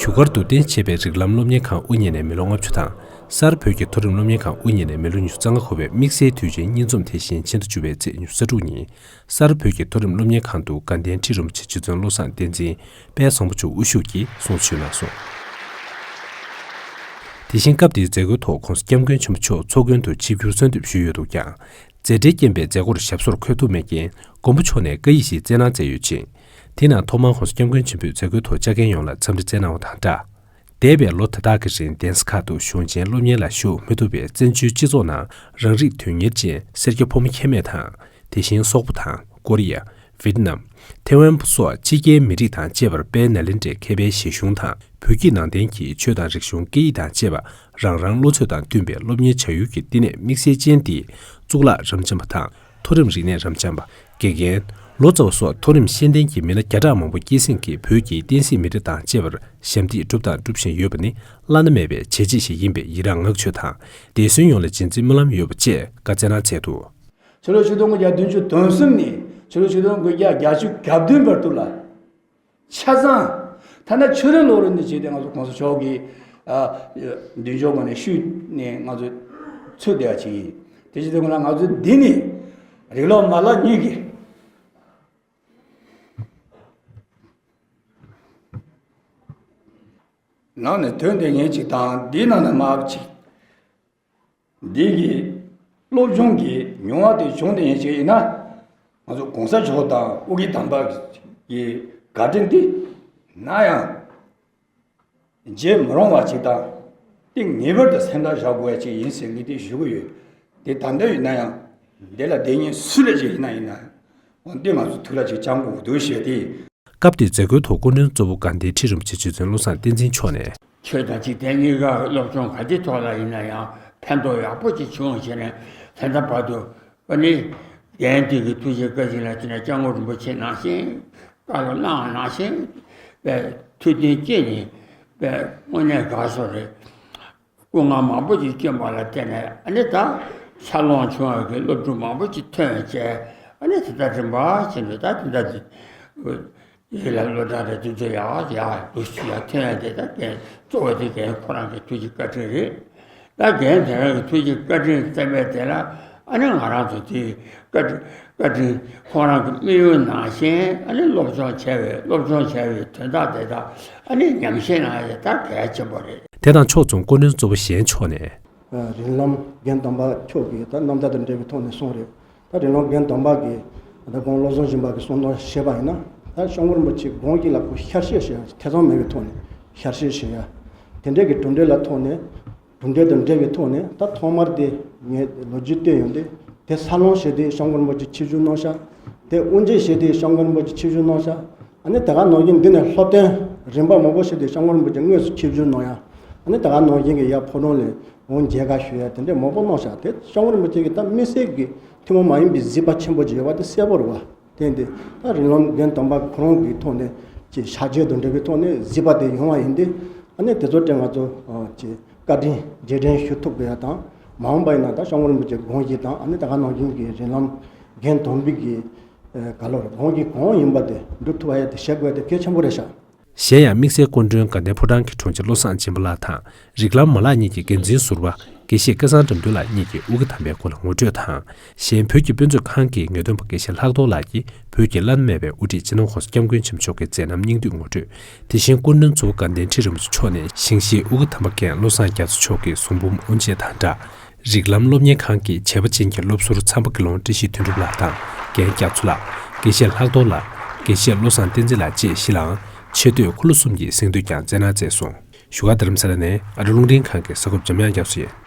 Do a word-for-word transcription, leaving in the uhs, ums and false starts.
རྒྱུ་སྐར་དུ་རྟེན་བྱས་པའི་རིགས་ལམ་སློབ་གཉེར་ཁང་དབུ་བརྙེས་ནས་མི་ལོ་ལྔ་བཅུ་དང་། གསར་བོད་ཀྱི་མཐོ་རིམ་སློབ་གཉེར་ཁང་དབུ་བརྙེས་ནས་མི་ལོ་ཉི་ཤུ་རྩ་ལྔ་འཁོར་བའི་དམིགས་བསལ་དུས་ཆེན་གཉིས་འཛོམས་དེ་བཞིན་ཕྱི་ཟླ་བཅུ་པའི་ཚེས་ཉི་ཤུ་རྩ་དྲུག་ཉིན། གསར་བོད་ཀྱི་མཐོ་རིམ་སློབ་གཉེར་ཁང་དུ་དགའ་ལྡན་ཁྲི་རིན་པོ་ཆེ་རྗེ་བཙུན་བློ་བཟང་བསྟན་འཛིན་དཔལ་བཟང་པོ་མཆོག་དབུ་བཞུགས་ཀྱིས་གསུང་ཞུས་གནང་སོང་། དེ་བཞིན་སྐབས་དེའི་མཛད་སྒོའི་ཐོག་༸གོང་ས་༸སྐྱབས་མགོན་ཆེན་པོ་མཆོག་ཚོགས་མགོན་དུ་ཆིབས་བསྒྱུར་གསོལ་འདེབས་ཞུས་ཡོད་འདུག་ཀྱང་། མཛད་བྲེལ་རྐྱེན་པས་མཛད་སྒོར་ཞབས་སོར་འཁོད་ཐུབ་མེད་རྐྱེན། མགོན་པོ་མཆོག་ནས་བཀའ་ཡིག་ཞིག་སྩལ་གནང་མཛད་ཡོད་ཅིང་། དེའི་ནང་ཐོག་མར་༸གོང་ས་༸སྐྱབས་མགོན་ཆེན་པོས་མཛད་སྒོའི་ཐོག་བཅར་མཁན་ཡོངས་ལ་འཚམས་འདྲི་སྩལ་གནང་བ་དང་སྦྲགས། འདས་པའི་ལོ་དེ་དག་གི་རིང་གདན་ས་ཁག་ཏུ་གཞུང་ཆེན་སློབ་གཉེར་ལ་ཞུགས་མི་ཐུབ་པའི་བཙན་བྱོལ་སྤྱི་ཚོགས་ནང་རང་རིགས་དོན་གཉེར་ཅན་སེར་སྐྱ་ཕོ་མོ་ཁྱད་མེད་དང་། དེ་བཞིན་སོག་པོ་དང་། ཀོ་རི་ཡ། ཝེད་ནམ། ཐེ་ཝན་སོགས་ཕྱི་རྒྱལ་མི་རིགས་དང་བཅས་པར་དཔལ་ནཱ་ལེནྡྲའི་མཁས་པའི་བཞེད་གཞུང་དང་བོད་ཀྱི་ནང་བསྟན་གྱི་ཆོས་དང་རིག་གཞུང་སྐད་ཡིག་དང་བཅས་པ་རང་རང་བློ་ཚོད་དང་བསྟུན་པའི་སློབ་གཉེར་བྱ་ཡུལ་གྱི་བསྟི་གནས་དམིགས་བསལ་ཅན་འདི་གཙུག་ལག་རབ་འབྱམས་པ་དང་མཐོ་རིམ་རིག་གནས་རབ་འབྱམས་པ། དགེ་རྒན། ལོ་ཙཱ་བ་སོགས་མཐོ་རིམ་ཤེས་ལྡན་གྱི་མི་སྣ་བརྒྱ་ཕྲག་མང་པོ་སྐྱེད་སྲིང་གིས་བོད་ཀྱི་བསྟན་སྲིད་མི་སྒེར་དང་བཅས་པར་ཞབས་འདེགས་བསྒྲུབས་དང་སྒྲུབ་བཞིན་ཡོད་པ་ནི་བླ་ན་མེད་པའི་བྱས་རྗེས་ཤིག་ཡིན་པས་ཡི་རངས་བསྔགས་བརྗོད་དང་། འདས་གསོན་ཡོངས་ལ་རྗེས་འཛིན་སྨོན་ལམ་ཡོད་པ་བཅས་བཀའ་སྩལ་གནང་མཛད་འདུག། ཕྱི་ལོ་ཆིག་སྟོང་དགུ་བརྒྱ་བདུན་ཅུ་དོན་གསུམ་ནས་ཕྱི་ལོ་ཆིག་སྟོང་དགུ་བརྒྱ་བརྒྱད་ཅུ་གྱ་བདུན་བར་དུ་ལ། ཆ་ཚང་། ཐ་ན་ཆོས་རིག་སློབ་གཉེར་ནས་བྱས་ཏེ་ང་ཚོ་༸གོང་ས་མཆོག་གི་ཨ་མདུན་ཅོག་ངོས་ནས་ཤུལ་ནས་ང་ཚོ་ཚུད་བསྡད་པ་ཅིག་ཡིན། དེ་བྱས་ཏེ་ང་ཚོ་འདི་ནས་རིགས་ལམ་མ་ལག་གཉིས་ཀྱི་ནང་ནས་ཐོན་བསྡད་མཁན་ཅིག་དང་འདིའི་ནང་ནས་མར་ཅིག་འདི་གི་སློབ་སྦྱོང་གི་མྱོང་བ་དེ་བྱུང་དེ་ཡིན་ཞིག་ཡིན་ན། ང་ཚོ་༸གོང་ས་མཆོག་དང་ཨོ་རྒྱན་དམ་པ་གི་བཀའ་དྲིན་འདི་ན་ཡང་བརྗེད་མི་རུང་བ་ཅིག་དང་། དེ་ངེས་པར་དུ་སེམས་ཐག་བཞག་དགོས་ཡ་ཅིག་ཡིན་ཟེར་ངས་དེ་ཞུ་གི་ཡོད། དེ་ད་ལྟ་ཡིན་ན་ཡང་འདི་ལ་བསྡད་མཁན་སུ་ལ་ཅིག་ཡིན་ན་ཡིན་ན་ཡང་འདི་ང་ཚོ་ཐུགས་ལ་ཅིག་བཅངས་དགོས་འདུག་ཞེས་དེ། སྐབས་དེའི་མཛད་སྒོའི་ཐོག་སྐུ་མགྲོན་གཙོ་བོ་དགའ་ལྡན་ཁྲི་རིན་པོ་ཆེ་རྗེ་བཙུན་བློ་བཟང་བསྟན་འཛིན་མཆོག་ནས། ཆོས་དང་འཇིག་རྟེན་གཉིས་ཀ་སློབ་སྦྱོང་ག་ཅི་ཐོག་ལ་ཡིན་ན་ཡང་ཕན་ཐོགས་ཡག་པོ་ཅིག་བྱུང་བྱས་ནས་ད་ལྟ་བར་དུ་ཨ་ནི་རྒན་དེ་གི་ཐུགས་རྗེ་བཀའ་དྲིན་ལ་བརྟེན་ནས་སྐྱབས་མགོན་རིན་པོ་ཆེ་ནང་བཞིན་བཀའ་སློབ་གནང་བ་ནང་བཞིན་པའི་ཐུགས་མཐུན་སྐྱེས་ནས་པའི་དངོས་གནས་དགའ་སོ་རེད། སྐུ་ངལ་མང་པོ་ཅིག་བསྐྱོན་པ་ལ་བརྟེན་ནས་ཨ་ནི་ད་འཚར་ལོངས་བྱུང་བ་གི་སློབ་ཕྲུག་མང་པོ་ཅིག་ཐོན་བྱས་ཨ་ནི་དེ་ལྟར་རིམ་པ་བྱས་ནས་ད་དེ་འདྲ་དེ། ཡིད་ལ་བློ་བྲལ་རེ་དུས་ཚོད་ཡག་ཡག་འདུག་ཞུ་ཡ་ཐོན་ཡ་དེ་ད་རྒན་གཙོ་བོ་དེ་རྒན་ཁོ་རང་གི་ཐུགས་ཀྱི་བཀའ་དྲིན་རེད། ད་རྒན་དེ་རང་གི་ཐུགས་ཀྱི་བཀའ་དྲིན་བསམ་པའི་དེ་ལ་ཨ་ནི་ང་རང་ཚོ་དེ་བཀའ་དྲིན་བཀའ་དྲིན་ཁོ་རང་གི་དམིགས་ཡུལ་ནང་བཞིན་ཨ་ནི་སློབ་སྦྱོང་བྱས་པའི་སློབ་སྦྱོང་བྱས་པའི་དོན་དག་དེ་དག་ཨ་ནི་ཉམས་ཞིབ་གནང་ཡ་དེ་ད་གལ་ཆེན་པོ་རེད། དེ་དང་ཕྱོགས་མཚུངས་སྐུ་མགྲོན་གཙོ་བོ་གཞན་མཆོག་ནས། རིགས་ལམ་རྒན་དམ་པ་མཆོག་གིས་ད་རྣམ་ཐར་དང་འབྲེལ་བའི་ཐོག་ནས་གསུངས་རེད། ད་རིགས་ལམ་རྒན་དམ་པ་གིས་ད་དགོངས་བློ་བཟང་སྦྱིན་པ་གིས་གསུང་དོན་བཤད་པ་ཡིན་ན་ད་སྐྱབས་མགོན་རིན་པོ་ཆེ་དགོངས་ཀྱི་ལ་ཁོ་ཤར་བཤད་བྱས་ཐེ་ཚོམ་མེད་པའི་ཐོག་ནས་ཤར་བཤད་བྱས་ཡ། དེ་འདྲའི་གི་གྲུབ་འབྲས་ལ་ཐོག་ནས་གྲུབ་འབྲས་དང་འབྲེལ་བའི་ཐོག་ནས་ད་ཐོག་མར་དེ་ངས་ལོ་རྒྱུས་བལྟས་ཡོང་དུས་དེ་ས་སློང་བྱས་ཏེ་སྐྱབས་མགོན་རིན་པོ་ཆེ་ཆིབས་བསྒྱུར་གནང་ཤག་དེ་དབུ་འབྱེད་བྱས་ཏེ་སྐྱབས་མགོན་རིན་པོ་ཆེ་ཆིབས་བསྒྱུར་གནང་ཤག་ཨ་ནི་ད་ག་ནང་བཞིན་འདི་ནས་སློབ་སྟོན་རིམ་པ་མང་པོ་བྱས་ཏེ་སྐྱབས་མགོན་རིན་པོ་ཆེ་དངོས་སུ་ཆིབས་བསྒྱུར་གནང་ཡ། ཨ་ནི་ད་ག་ནང་བཞིན་གྱི་ཡ་ཕོ་བྲང་ལས་འོང་མཇལ་ཁ་ཞུ་ཡ་དེ་འདྲས་མང་པོ་གནང་ཤག་དེ་སྐྱབས་མགོན་རིན་པོ་ཆེ་གི་ད་དམིགས་བསལ་གྱི་ཐུན་མོང་མ་ཡིན་པའི་གཟིགས་པ་ཆེན་པོ་ཅིག་ཡོད་པ་དེ་གསལ་པོ་རེད་བ། དེ་འདི་ད་རིགས་ལམ་རྒན་དམ་པ་ཁོ་རང་གི་ཐོག་ནས་ཀྱི་ཕྱག་རྗེས་དང་འབྲེལ་བའི་ཐོག་ནས་གཟིགས་པ་དེ་ཡོང་བ་ཡིན་ཏེ། ཨ་ནི་དེ་ཚོ་དེ་ང་ཚོ་ཀྱི་བཀའ་དྲིན་རྗེས་དྲན་ཞུ་ཐུབ་དགོས་ཡ་དང་མ་འོངས་པ་ཡིན་ན་ད་སྐྱབས་མགོན་རིན་པོ་ཆེ་དགོངས་གཞི་དང་ཨ་ནི་ད་ག་ནང་བཞིན་གྱི་རིགས་ལམ་རྒན་དམ་པའི་གི་ག་ལོར་དགོངས་གཞི་གང་ཡིན་པ་དེ་འགྲུབ་ཐུབ་པ་ཡ་དེ་བྱེད་དགོས་ཡ་དེ་གལ་ཆེན་པོ་རེད་ཤག་གཞན་ཡང་དམིགས་བསལ་སྐུ་མགྲོན་དགའ་ལྡན་ཕོ་བྲང་གི་དྲུང་ཆེ་བློ་བཟང་སྦྱིན་པ་ལགས་དང་རིགས་ལམ་མ་ལག་གཉིས་ཀྱི་འགན་འཛིན་ཟུར་པ་དགེ་བཤེས་སྐལ་བཟང་དགྲ་འདུལ་ལགས་གཉིས་ཀྱིས་དབུ་དགེ་དམ་པའི་སྐོར་ལ་ངོ་སྤྲོད་དང་། གཞན་བོད་ཀྱི་དཔེ་མཛོད་ཁང་གི་ངེས་སྟོན་པ་དགེ་བཤེས་ལྷག་རྡོར་ལགས་ཀྱིས་བོད་ཀྱི་བླ་ན་མེད་པའི་དབུ་ཁྲིད་སྤྱི་ནོར་༸གོང་ས་༸སྐྱབས་མགོན་ཆེན་པོ་མཆོག་གི་མཛད་རྣམ་སྙིང་བསྡུས་ངོ་སྤྲོད། དེ་བཞིན་སྐུ་མགྲོན་གཙོ་བོ་དགའ་ལྡན་ཁྲི་རིན་པོ་ཆེ་མཆོག་ནས་ཞིང་གཤེགས་དབུ་དགེ་དམ་པ་མཁན་བློ་བཟང་རྒྱ་མཚོ་མཆོག་གི་གསུང་འབུམ་དབུ་འབྱེད་དང་སྦྲགས། རིགས་ལམ་སློབ་གཉེར་ཁང་གི་བྱས་པ་ཅན་གྱི་སློབ་ཟུར་མཚམས་པ་དགེ་སློང་བཀྲ་ཤིས་དོན་གྲུབ་ལགས་དང་རྒན་རྒྱ་མཚོ་ལགས། དགེ་བཤེས་ལྷག་རྡོར་ལགས། དགེ་བཤེས་བློ་བཟང་བསྟན་འཛིན་ལགས་བཅས་བཞི་ལའང་ཆེ་བསྟོད་འཁོར་ལོ་གསུམ་གྱི་གཟེངས་བསྟོད་ཀྱང་སྩལ་གནང་མཛད་སོང་། བཞུགས་སྒར་རྡ་རམ་ས་ལ་ནས་ཨ་རི་རླུང་འཕྲིན་ཁང་གི་གསར་འགོད་པ་འཇམ་དབྱངས་རྒྱ་མཚོ་ཡིན།